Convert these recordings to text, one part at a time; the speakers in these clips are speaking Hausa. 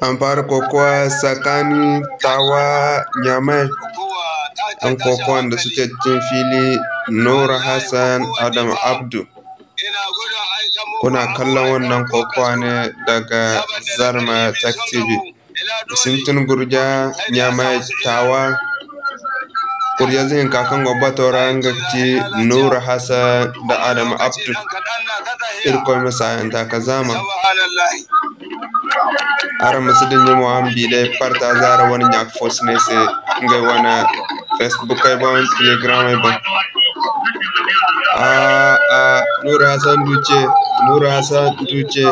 An fara kokowa tsakanin Tawa Nyamai. An kokowan da suke cikin fili Nura Hassan Adam Abdu. Kuna kallon wannan kokowa ne daga Zarma Tech TV. Sintin Gurja Nyamai Tawa. Gurja zin kakan gobatora ngakci Nura Hassan da Adam Abdu. Irkoi masa ta kazama. Ara musidin yi mu'am bile parta zara wani nyak fos ne se ngai wana Facebook ay bon Telegram ay bon. A Nura Hassan Duce, Nura Hassan Duce.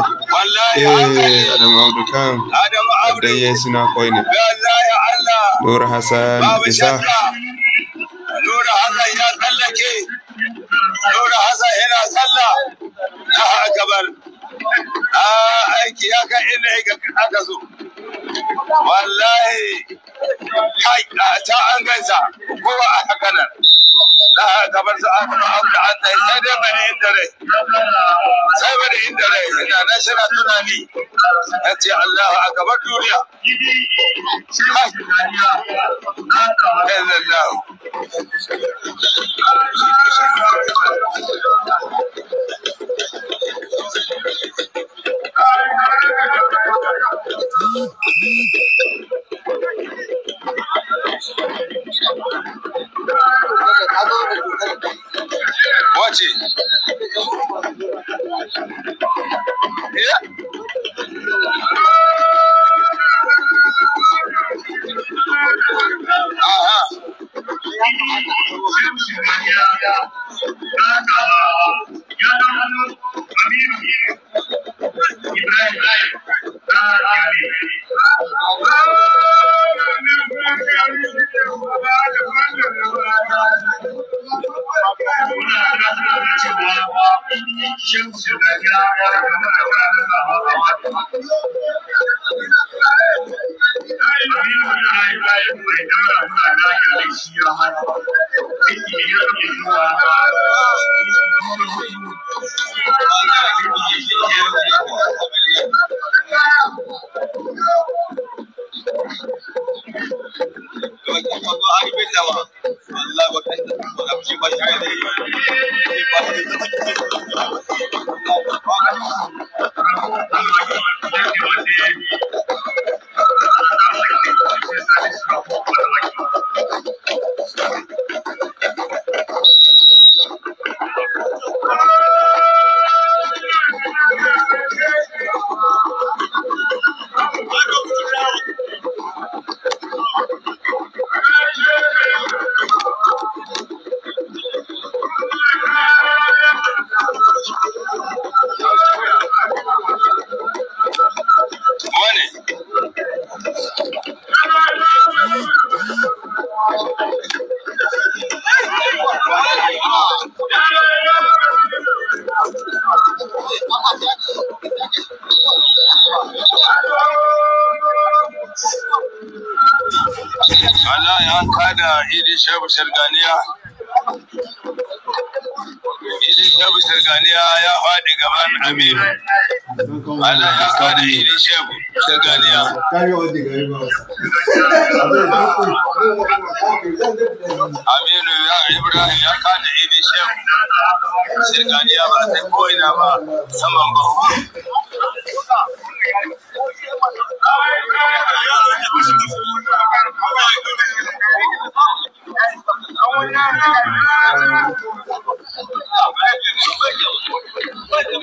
Eh Adam Abdu kan da yesu na koy ne. Nura Hassan Isa. Nura Hassan ya tsallake. Nura Hassan yana sallah. Allahu akbar. Aiki ya kai inda aka so. Wallahi kai ta an gaisa kowa a haka nan. Za a gabar su an abu da an tsaye sai dai bane inda rai. Sai bane inda rai ina nan shi na tunani. Ya ce Allahu akbar duniya. Kai. Illallahu. Wace? Yeah. Aha. Wallahi an kada Idi Shehu Sharganiya. Idi Shehu Sharganiya ya faɗi gaban Aminu. Wallahi an kada Idi Shehu Sharganiya. Aminu ya Ibrahim ya kada Idi Shehu Sharganiya ba sai ko ina ba saman bahu.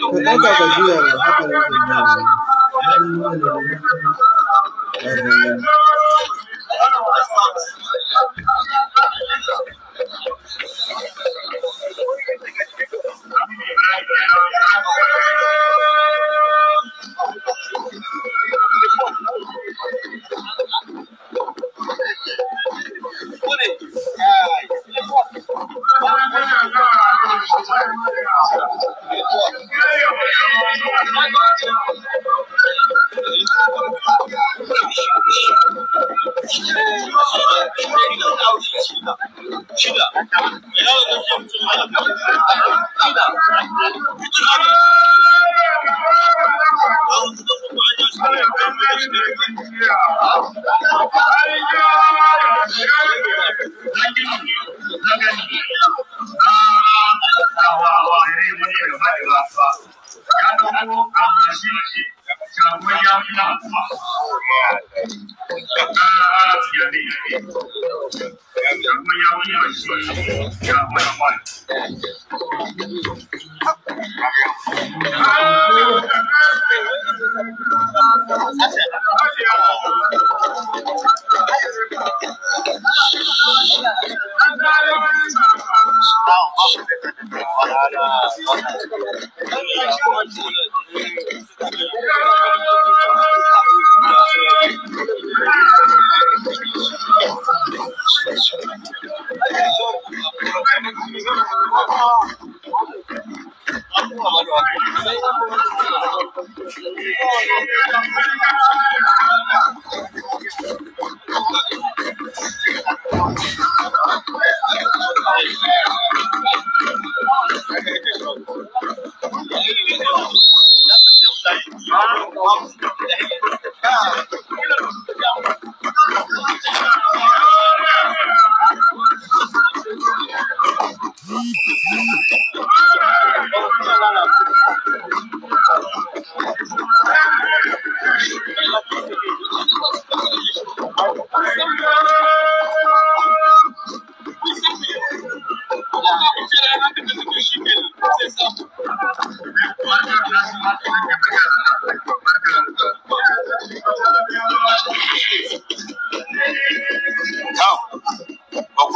Ka ɗauka ka juya ba haka ne ke ba.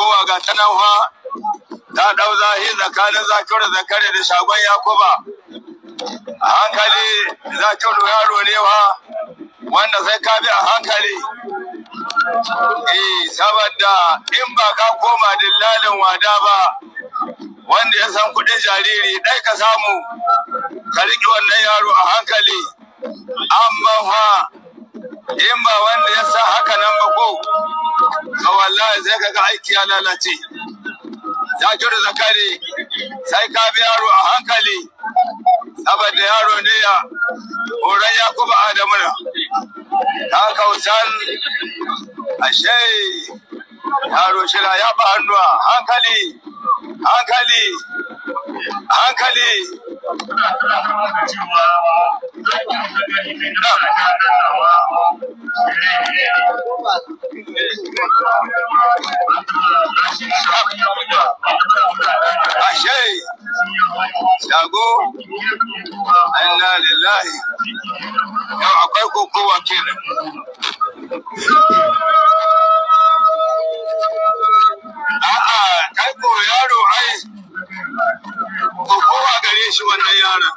Kowa ga ta nan fa ta dau zahi tsakanin Zakiru Zakari da Shagon Yakuba. A hankali Zakiru yaro ne fa wanda sai ka bi a hankali. Eh, saboda in ba ka koma dillalin wada ba wanda ya san kuɗin jariri ɗai ka samu ka riƙe wannan yaro a hankali. Amma fa in ba wanda ya sa haka nan ba ko to wallahi sai kaga aiki ya lalace. Zakiru Zakari sai ka bi yaro a hankali saboda yaro ne ya horon Yakubu Adamu na ta kausan ashe yaro shira ya ba hannuwa hankali hankali hankali. Ashe shago inna lillahi yau akwai kokowa kenan. A'a kai ko yaro ai kokowa gare shi wannan yaron.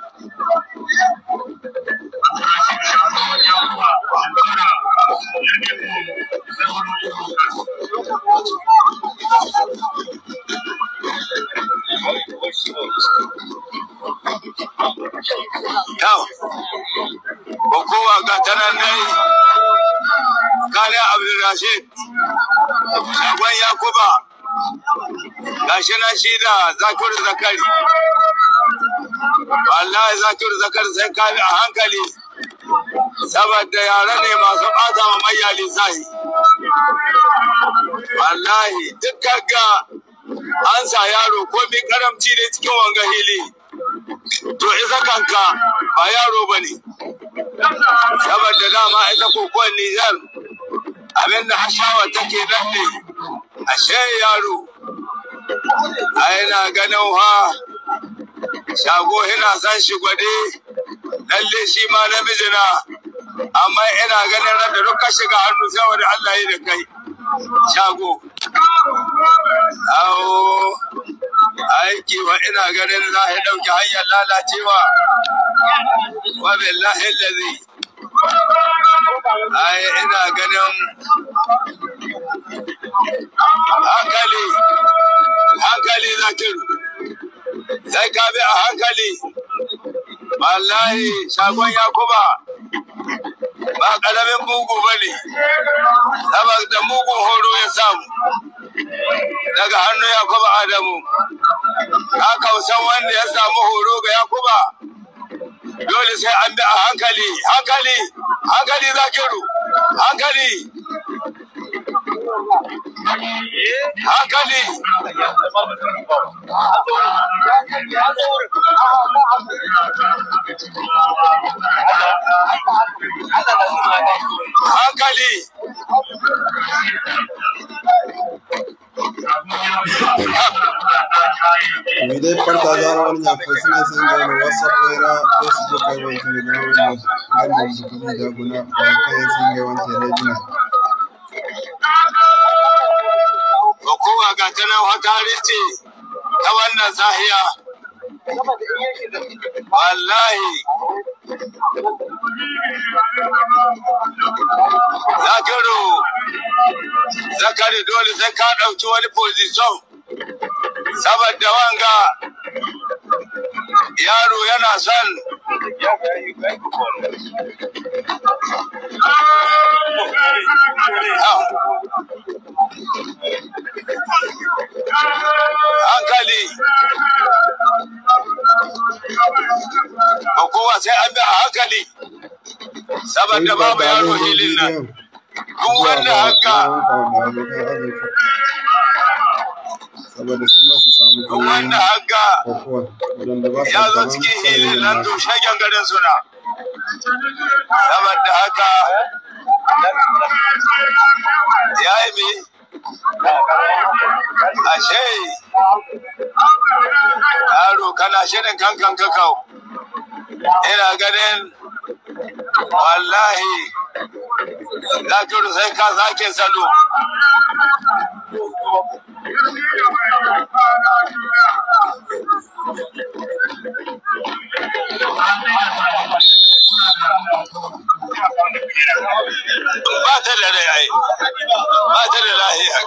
Yau, kokowa ga ta nan dai, Kane Abdulrashid, Shagon Yakuba, gashi nan shi da Zakiru Zakari. Wallahi Zakiru Zakari sai ka bi a hankali, saboda yare ne masu ɓata ma mayya lissahi. Wallahi duk kaga an sa yaro komi karamci ne cikin wanga hili. To isa kanka ba yaro ba ne. Saboda dama ita kokon Nijar abinda hashawa take nan ne ashe yaro ai na ganin ha shago ina san shi gwade lalle shi ma namiji na amma ina ganin ran da duka shiga hannu sai wanda Allah yi da kai shago awo aiki wa ina ganin za a ɗauki hanyar lalacewa wa billahi allazi ai ina ganin hankali hankali Zakiru sai ka bi a hankali wallahi shagon Yakuba ba ƙaramin mugu ba ne saboda mugun horo ya samu daga hannun Yakuba Adamu. Aka san wanda ya samu horo ga Yakuba Dole sai an bi a hankali, hankali, hankali Zakiru, hankali. Hankali. Hankali. Midai parta zara wani nyafo suna singa wani WhatsApp era Facebook ay wani Telegram wani ngal mo bukumi da guna ba kai singa wani telejina. Hukuma ga ta nan hatari ce ta wannan sahiya. Wallahi. Zakiru, Zakari dole sai ka ɗauki wani position. Saboda wanga yaro yana son hankali. Kowa sai an bi a hankali. Saboda babu yaro hilin nan. Duk wanda haka Saboda su ma su samu duk wanda haka kokowa waɗanda ba su ya zo cikin hilin nan to shagen garin suna. Saboda haka ya yi mi ashe yaro kana shirin kankan kakau. Ina ganin wallahi Zakiru sai ka sake salo. Ba ta da rai ai, ba ta da lahiya.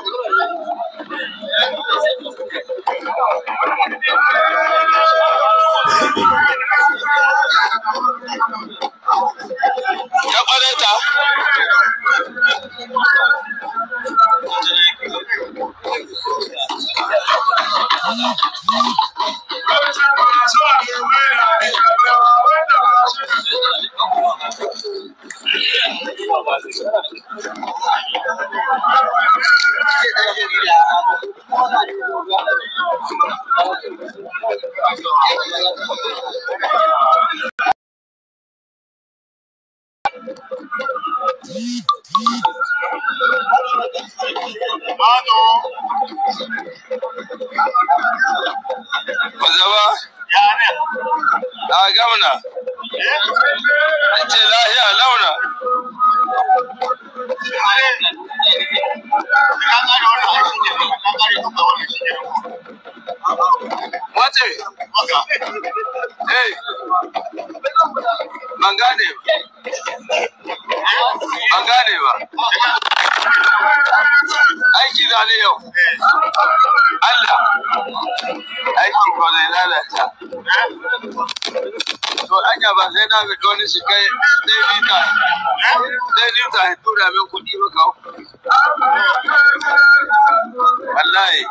Ta ƙwarai ta. Mazaba? Na gamna. Ce lahiya launa. Wace? Eh. Ban gane ba. Ban gane ba. Aiki za ne yau. Allah. Aiki ko zai lalata. To anya ba sai na fito wani shi kai sai lita. Sai lita ya tura min kuɗi ba kawo. Wallahi.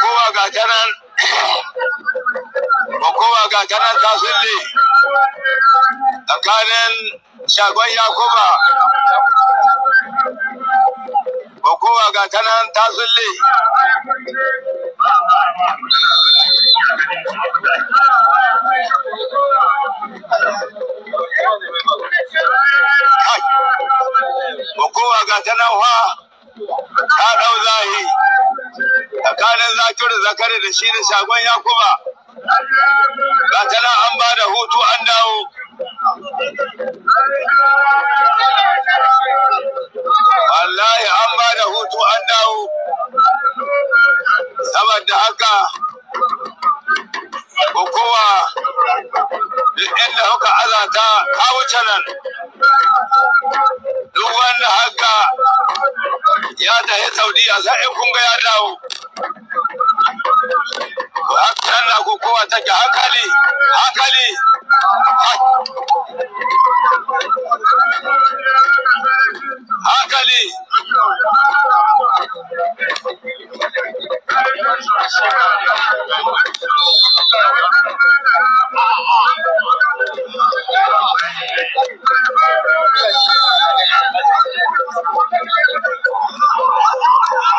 Kowa ga ta nan. Kowa ga ta nan ta sulle. Tsakanin shagon Yakuba. Kowa ga ta nan ta sulle. Kai. Kowa ga ta nan fa ta ɗau zahi. Tsakanin Zakiru Zakari da shi da shagon Yakuba. Ga ta nan an ba da hutu an dawo. Wallahi ka wuce nan. Duk wanda haka ya tafi Saudiya sai in kun ga ya dawo. Haka na kokowa take, hankali, hankali. Hankali.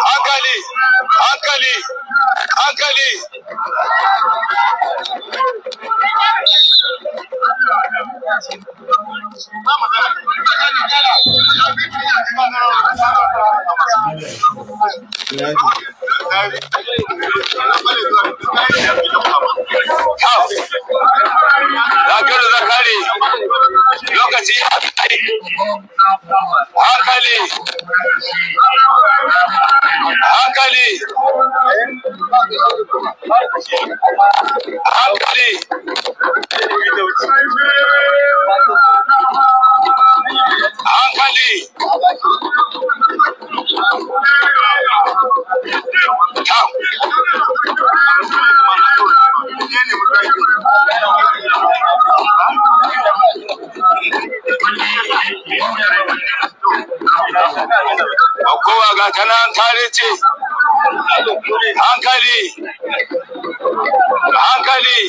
Hankali, hankali, hankali. Zakiru Zakari, lokaci ya kai. Hankali, hankali, hankali, hankali. Tau. Kowa ga ta nan tare ce. Hankali, hankali,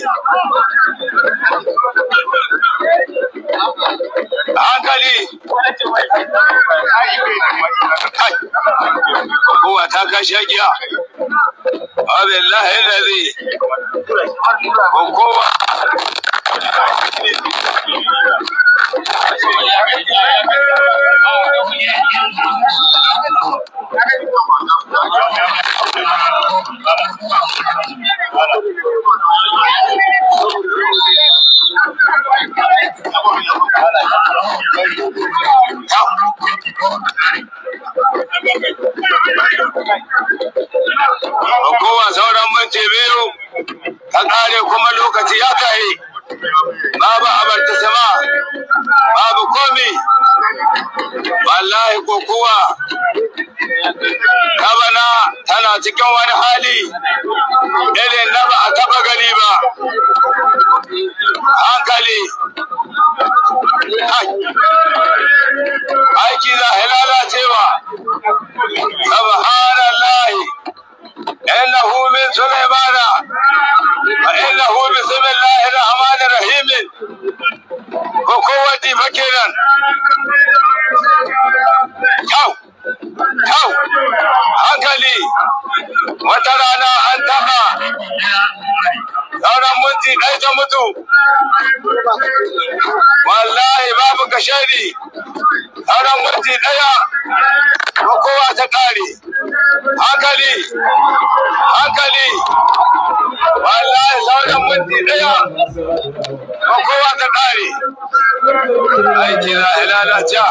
hankali. Kai, kowa ta kashe giya. Abillahi lazi. Kowa. Kowa sauran minti 2 ta ƙare, kuma lokaci ya kai. Babu abarta sama, babu komi. Wallahi kokowa ta bana tana cikin wani hali irin na ba a taɓa gani ba. Hankali. Kai. Aiki za a lalacewa. Subhanallahi. إنه من سليمان وإنه بسم الله الرحمن الرحيم. وقوتي فكرا. كو كو، hankali. Wata rana an taɓa sauran minti 1 ta mutu. Wallahi babu kashedi. Sauran minti 1 ko kowa ta ƙare. Hankali, hankali. Wallahi sauran minti 1 ko kowa ta ƙare. Aiki za a lalace.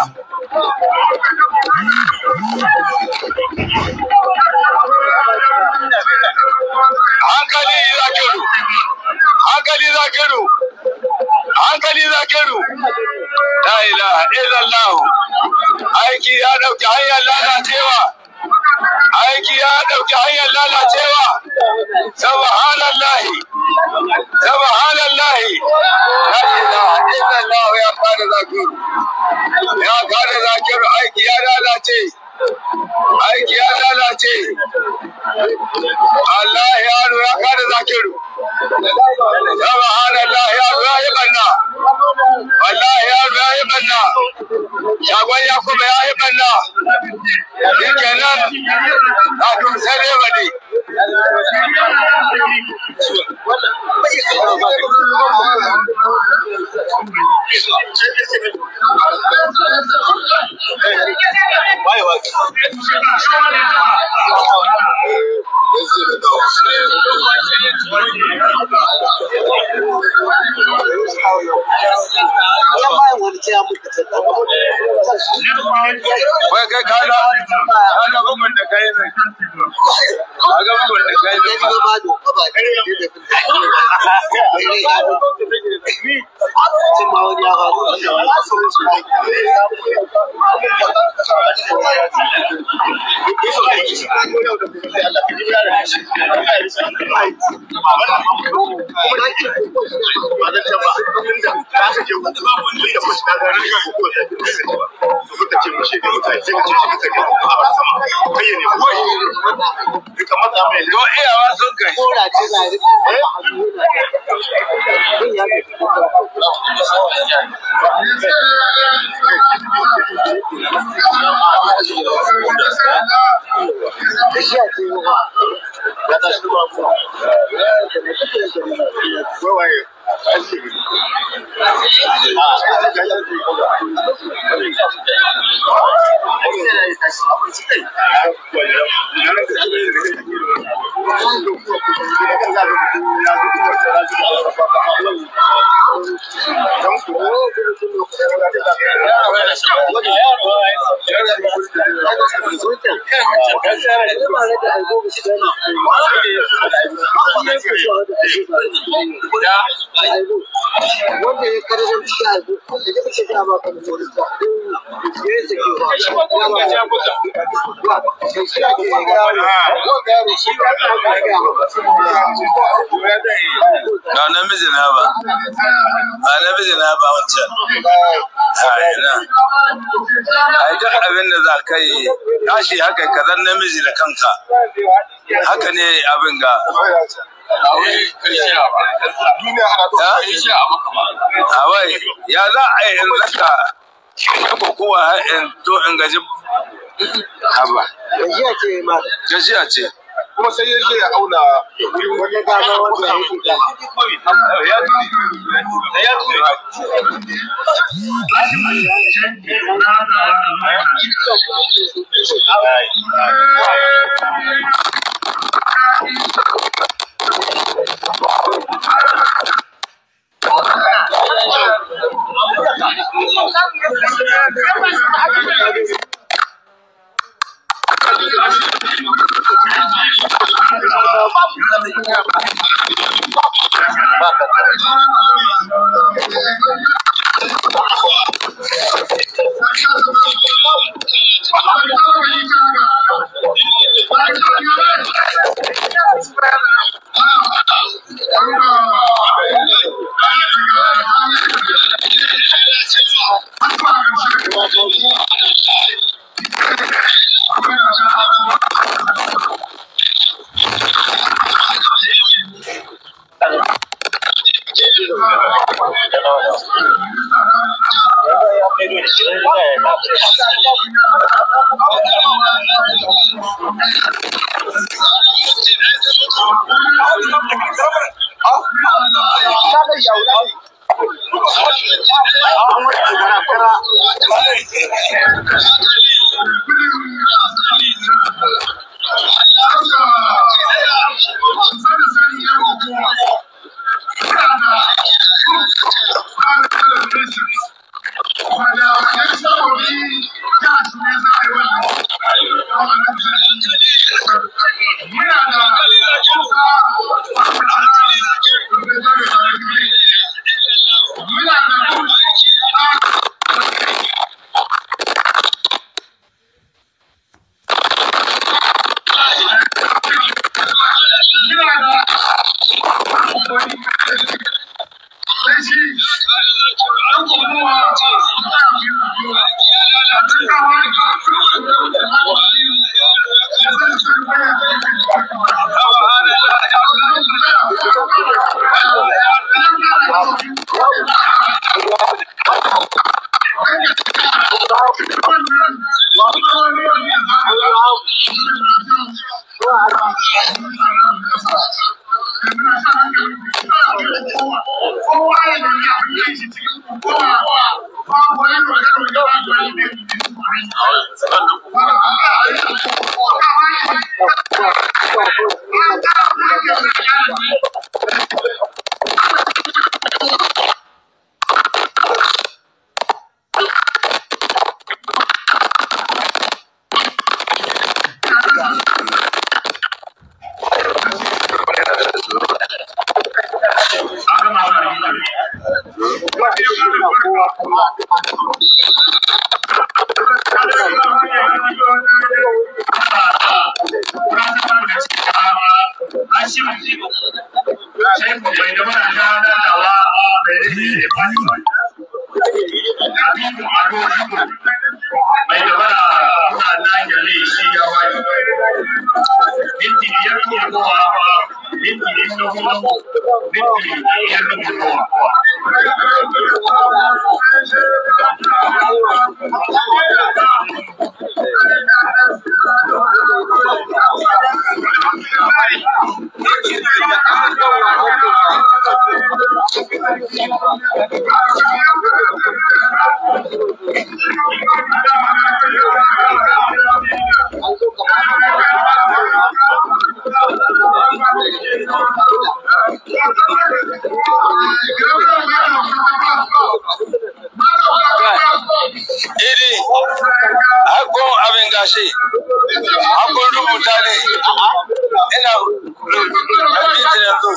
Hankali Zakiru, hankali Zakiru, hankali Zakiru. La ilaha illallah. Aiki ya dauki hanyar lalacewa, aiki ya dauki hanyar lalacewa. Subhanallahi, subhanallahi. La ilaha illallah. Ya fara Zakiru, ya fara Zakiru. Aiki ya lalace, aiki ya lalace. Allah, yaro ya kada Zakiru. Subhanallah, yaro ya yi banna. Wallahi yaro ya yi banna. Shagon Yakubu ya yi banna. Shi kenan, Zakiru sai dai baɗi. Wai kai, kaga bugun da kai mai, kaga bugun da kai mai. Na namiji na ba, ba namiji na ba wancan. Ai na. Ai duk abin da za ka yi, tashi haka ka zan namiji da kanka. Haka ne abin ga. Awai, ya za a yi in zaka kokowa har in to in gaji haba. Gajiya ce ma. Gajiya ce. Kuma sai ya je ya auna wurin wani dama wanda ya yi da. Iri, hakon abin gashi, hakon rubuta ne, ina rubuta yanzu.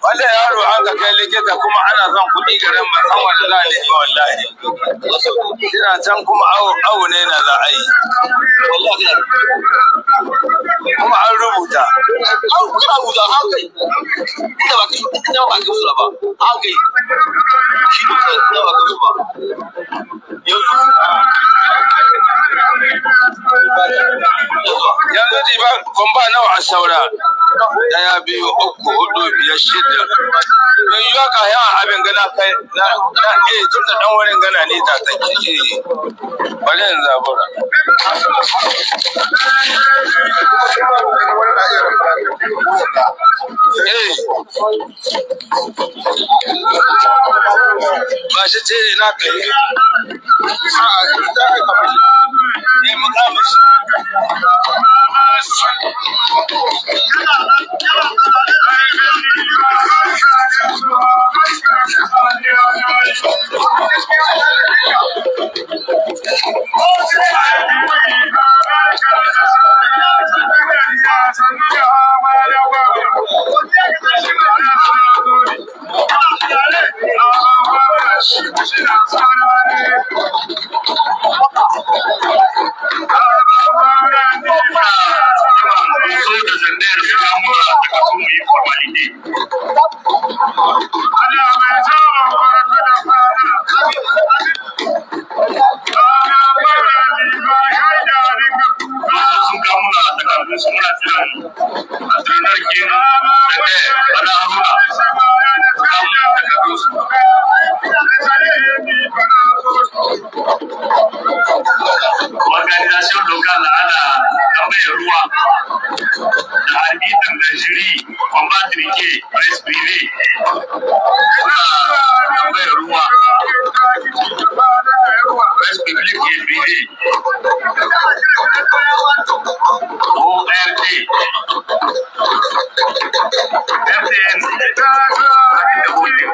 Wanda yaro an ka kai likita kuma ana son kuɗi garin ba san wanda za a ne ba wallahi. Ina can kuma awo ne na za a yi. Kuma an rubuta. An rubuta an kai. Inda ba inda ba ka ba. An kai. Shi duka inda ba ka ba. Yanzu di ba kwamba nawa a saura. Daya biyu uku hudu biyar shida. Mai yiwuwa ka yawan abin gana kai na eh tun da dan wurin gana ne ta take eh. Bari in zabura. Eh. Ba shi ce na kai. Eh mukamashi. Organisation locale ana tambayar ruwa da arbitrin da jiri combat rike press privé suna tambayar ruwa press public et privé ORT FTN abin da hote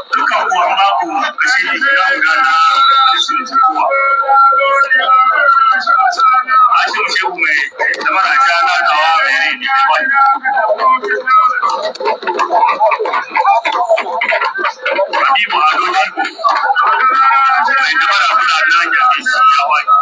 Dukan kuwa babu kashi guda guda na kowa. Hashim Shehu mai da maraja na dawa mai rai ne mai Habibu Ado Jibo mai da mara kula na gyaɗe shi ya wani.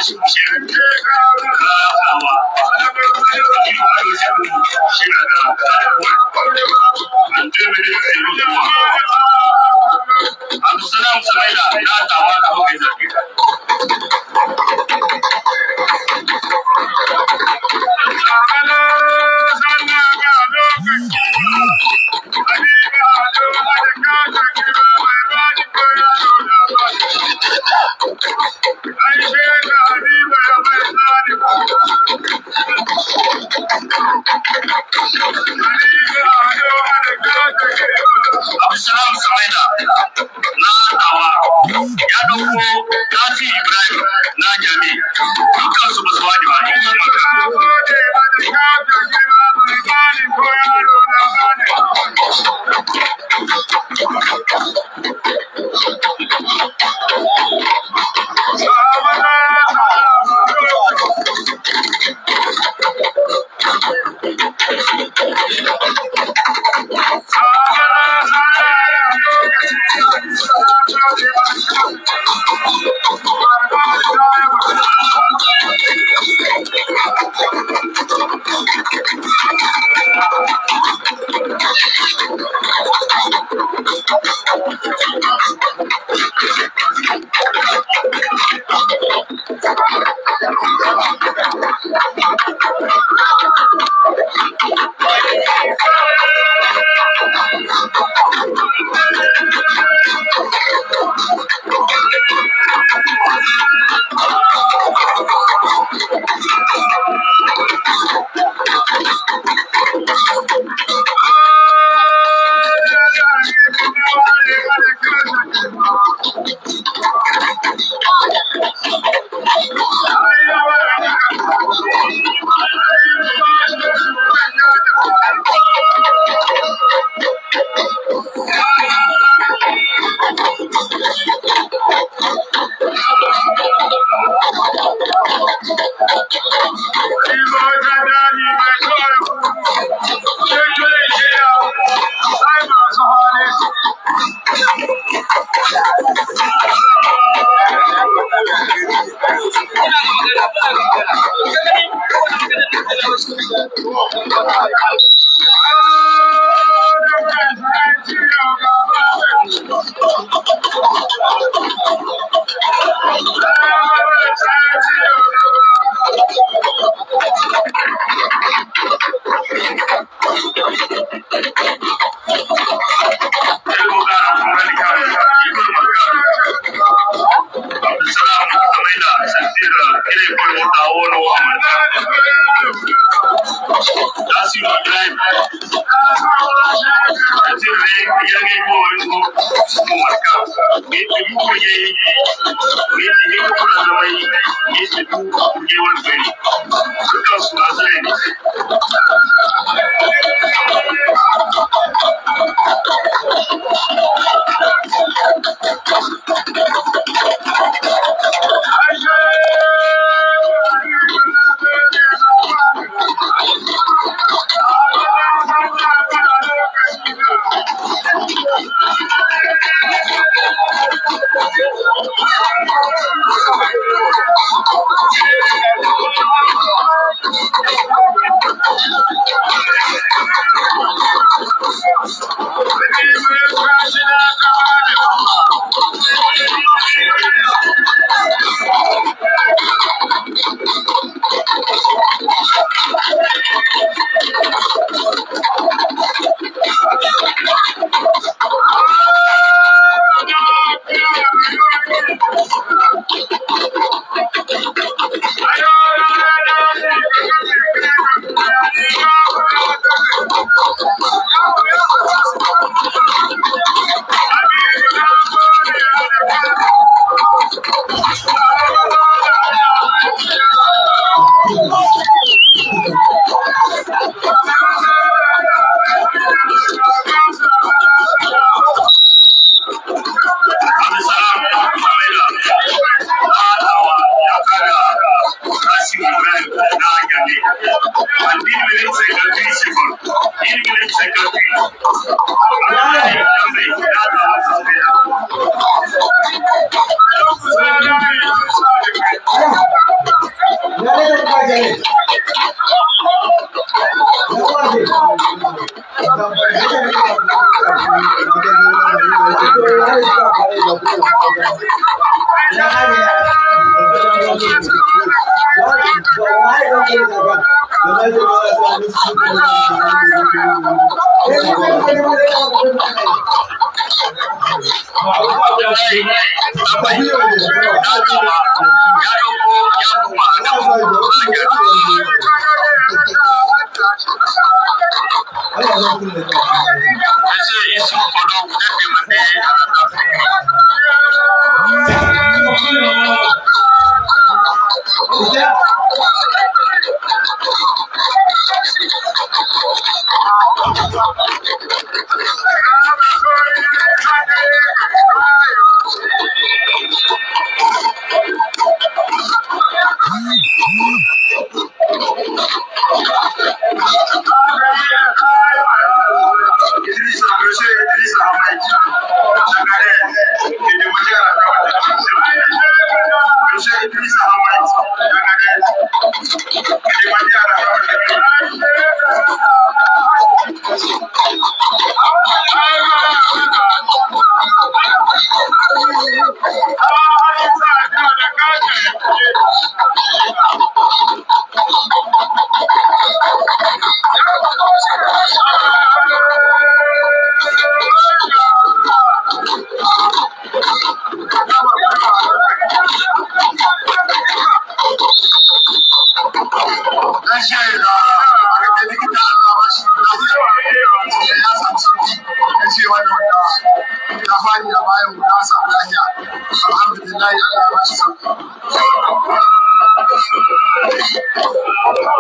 Hashim Shehu na Tawa. Rabiu Ado Shehu shi na da 22 et 03. Abdulsalam Samaila na Tawa da kai zaɓe. Abdulsalam Samaila na Tawa ya ɗauko Tasi Ibrahim na Nyame, dukkan su ba su wani ba in maka.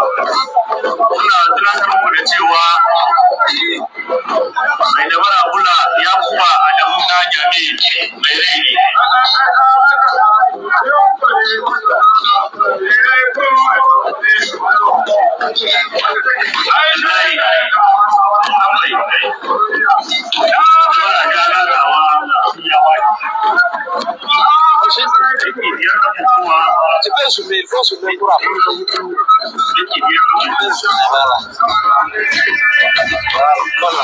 Muna tunatar muku da cewa mai dabara bula ya kuma Adamu na jami mai rai ne. Lai, amai, dabara ja lalawa ya wani. Biyar na kowa. Tu peux soulever, il faut soulever pour apprendre. Yake biyar na kowa. Voilà. Voilà.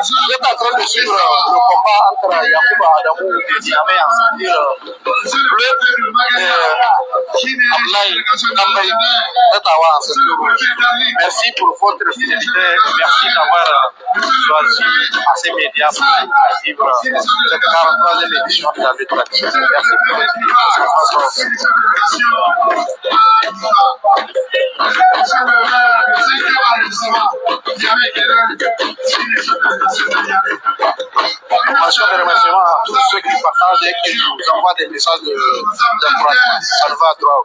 Vous êtes en train de suivre le combat entre Yacouba Adamou et Niamey en ceinture bleue et Ablaye Kambaye d'Ottawa en ceinture rouge. Merci pour votre fidélité. Merci d'avoir choisi AC Média pour vivre cette 43e édition de la lutte traditionnelle. Merci pour votre fidélité. Mention de remerciement à tous ceux qui partagent et qui nous envoient des messages d'encouragement. Ça nous va droit.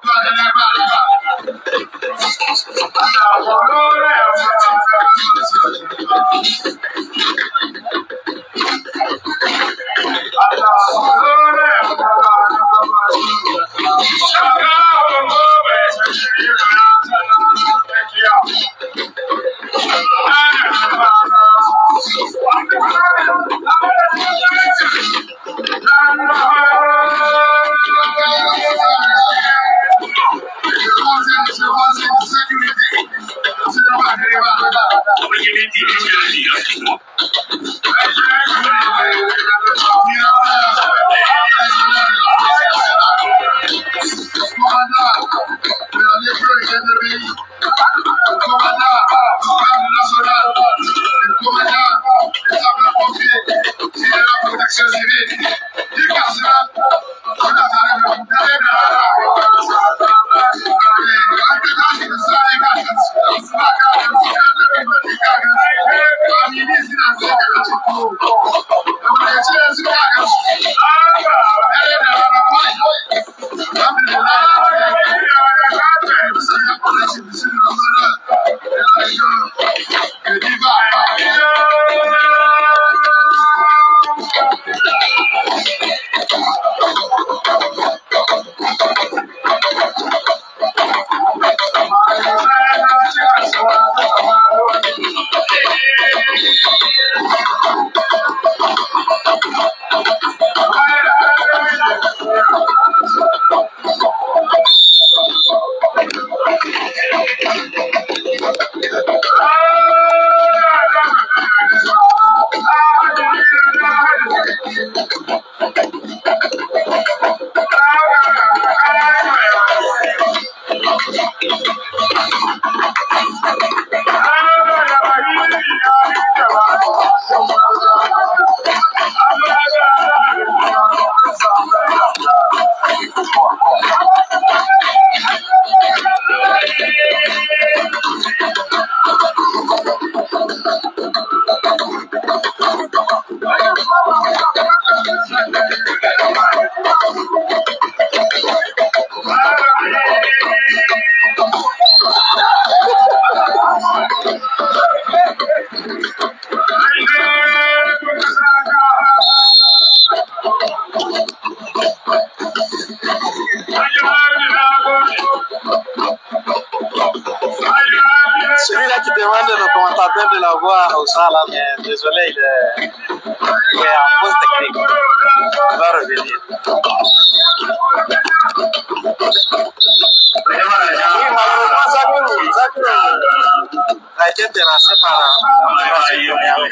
de la voix au là, mais désolé, il est en pause technique. Il va revenir. Oui, malheureusement, Zakiru a été terrassé par Racine Niamey.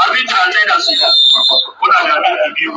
Abin da zai da su kuna da minti biyu.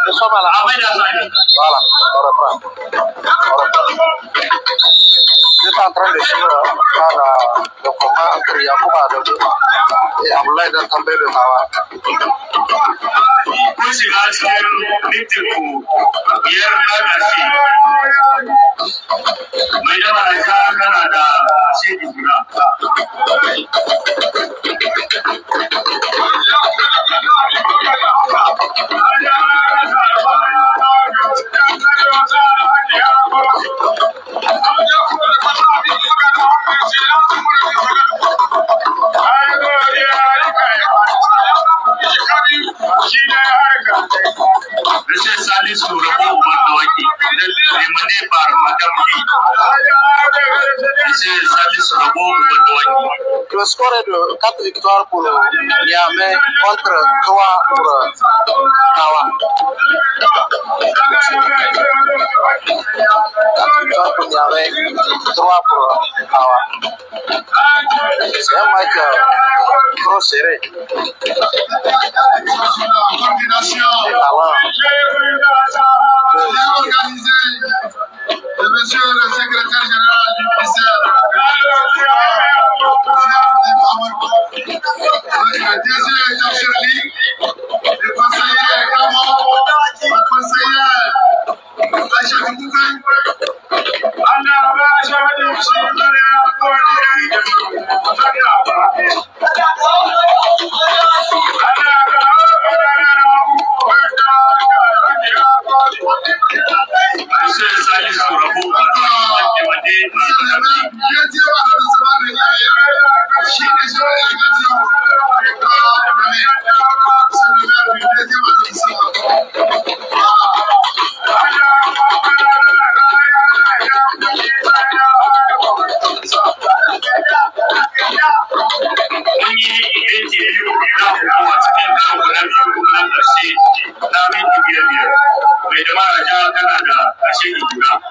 Nous sommes à la. Voilà, on reprend. On reprend. J'étais en train de suivre le combat entre Yacouba Adamou et Abdoulaye Dantambé de Tawa. Kun shiga cikin minti ku biyar na ƙarshe. Mai dama da ka kana da shedi guda. Rashin Salisu Rabo Uban Dawaki, Limane Bar Madam Lee. Rashin Salisu Rabo Uban Dawaki. Le score est de 4 victoires pour Niamey contre 3 pour Tawa. 4 victoires pour Niamey, 3 pour Tawa. C'est un match trop serré. Les talents. Bien organisé de monsieur le secrétaire général du ministère, le DG Tafsirli, le conseiller Kamo, le conseiller Aïcha Koukoué. Rashin Salisu Rabo Uban Dawaki, Limane Bar Madam Lee. Mun yi minti biyu na guda.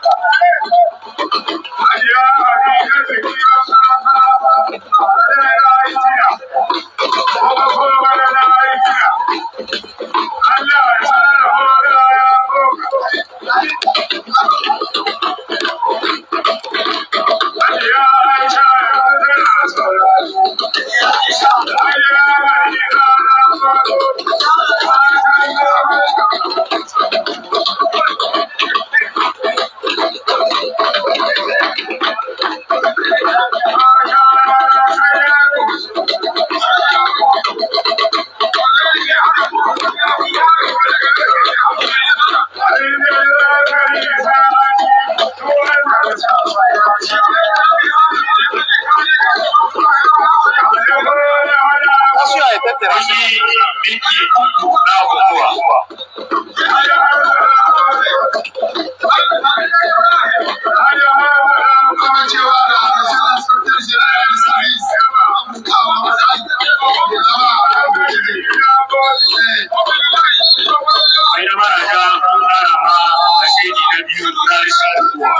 Wani minti 3 na kokowa. Mai da maraja an ƙara ma kashedi na biyu na rashin kokowa.